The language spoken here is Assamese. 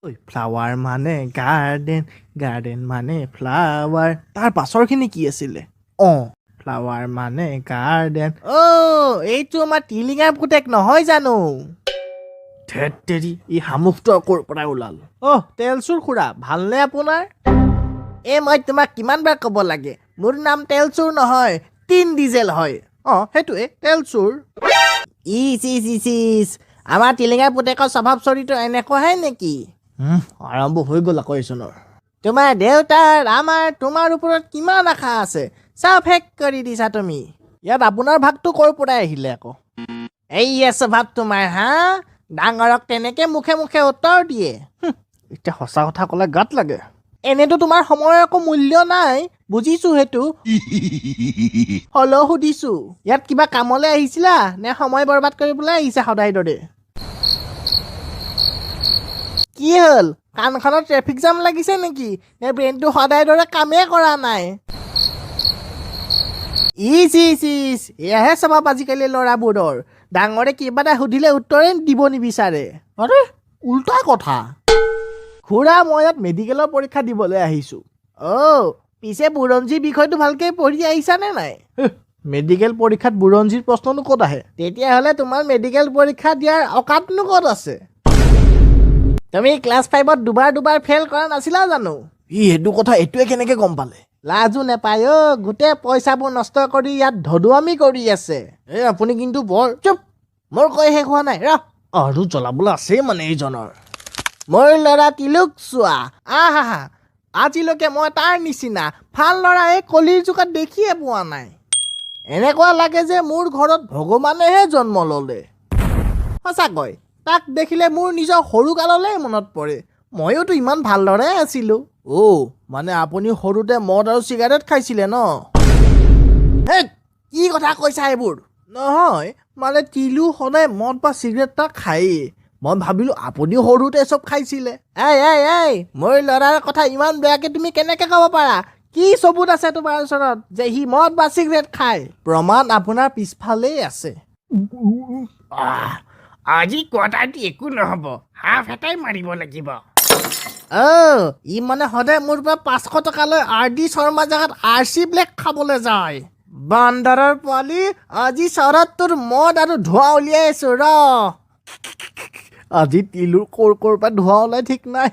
ঐ, ফ্লাৱাৰ মানে গাৰ্ডেন, গাৰ্ডেন মানে ফ্লাৱাৰ। তাৰ পাছৰখিনি কি আছিলে? অঁ, ফ্লাৱাৰ মানে গাৰ্ডেন। অ', এইটো আমাৰ টিলিঙাৰ পুতেক নহয় জানো? ধেত তেৰি, ই শামুকটো ক'ৰ পৰা ওলাল? অহ, তেলচুৰ খুৰা, ভালনে আপোনাৰ? এ, মই তোমাক কিমানবাৰ ক'ব লাগে, মোৰ নাম তেলচুৰ নহয়, টিন ডিজেল হয়। অঁ, সেইটোৱে তেলচুৰ। ইচ ইচ ইচ ইচ, আমাৰ টিলিঙাৰ পুতেকৰ স্বভাৱ চৰিত্ৰ এনেকুৱাহে নেকি? আৰম্ভ হৈ গ'ল আকৌ এইজনৰ। তোমাৰ দেউতাৰ, আমাৰ, তোমাৰ ওপৰত কিমান আশা আছে, চব শেষ কৰি দিছা তুমি। ইয়াত আপোনাৰ ভাগটো ক'ৰ পৰাই আহিলে আকৌ? এইয়া স্বভাৱ তোমাৰ? হা, ডাঙৰক তেনেকে মুখে মুখে উত্তৰ দিয়ে? এতিয়া সঁচা কথা ক'লে গাত লাগে। এনেতো তোমাৰ সময়ৰ একো মূল্য নাই, বুজিছো সেইটো। হ'লেও সুধিছো, ইয়াত কিবা কামলৈ আহিছিলা নে সময় বৰবাদ কৰিবলৈ আহিছা সদায় দৰে? কি হ'ল, কাণখনত ট্ৰেফিক জাম লাগিছে নেকি, নে ব্ৰেইনটো সদায় দৰে কামেই কৰা নাই? ইচ ইচ ইচ, এয়াহে স্বভাৱ আজিকালি ল'ৰাবোৰৰ। ডাঙৰে কিবা এটা সুধিলে উত্তৰে দিব নিবিচাৰে। আৰে, উল্টা কথা। খুৰা, মই ইয়াত মেডিকেলৰ পৰীক্ষা দিবলৈ আহিছোঁ। অ', পিছে বুৰঞ্জীৰ বিষয়টো ভালকৈ পঢ়ি আহিছানে নাই? মেডিকেল পৰীক্ষাত বুৰঞ্জীৰ প্ৰশ্ননো ক'ত আহে? তেতিয়াহ'লে তোমাৰ মেডিকেল পৰীক্ষা দিয়াৰ অকাতনো ক'ত আছে? তুমি ক্লাছ 5ত দুবাৰ দুবাৰ ফেইল কৰা নাছিলা জানো? ই সেইটো কথা এইটোৱে কেনেকৈ গম পালে? লাজো নেপায় অ', গোটেই পইচাবোৰ নষ্ট কৰি ইয়াত ধদুৱামি কৰি আছে। এই, আপুনি কিন্তু বৰ। চুপ, মোৰ কৈ শেষ হোৱা নাই, ৰহ। আৰু জ্বলাবলৈ আছেই মানে এইজনৰ। মোৰ ল'ৰা তিলুক চোৱা, আহা হা, আজিলৈকে মই তাৰ নিচিনা ভাল ল'ৰা এই কলিৰ যুগত দেখিয়ে পোৱা নাই। এনেকুৱা লাগে যে মোৰ ঘৰত ভগৱানেহে জন্ম ল'লে। সঁচাকৈ তাক দেখিলে মোৰ নিজৰ সৰুকাললৈ মনত পৰে। ময়োতো ইমান ভাল ল'ৰাই আছিলোঁ। অ', মানে আপুনি সৰুতে মদ আৰু চিগাৰেট খাইছিলে ন? হেই, কি কথা কৈছা এইবোৰ? নহয় মানে, তিলু সদায় মদ বা চিগাৰেট এটা খায়েই, মই ভাবিলোঁ আপুনিও সৰুতে চব খাইছিলে। এই এই এই, মোৰ ল'ৰাৰ কথা ইমান বেয়াকৈ তুমি কেনেকৈ ক'ব পাৰা? কি চবুত আছে তোমাৰ ওচৰত যে সি মদ বা চিগাৰেট খায়? প্ৰমাণ আপোনাৰ পিছফালেই আছে। আহ, আজি কোৱাৰ্টাৰটি একো নহ'ব, হাফ এটাই মাৰিব লাগিব। অ', ই মানে সদায় মোৰ পৰা 500 টকা লৈ আৰ ডি শৰ্মা জেগাত আৰ চি ব্লেক খাবলৈ যায়। বান্দৰৰ পোৱালি, আজি চহৰত তোৰ মদ আৰু ধোঁৱা উলিয়াই আছো ৰ। আজি তিলুৰ ক'ৰ ক'ৰ পৰা ধোঁৱা ওলাই ঠিক নাই।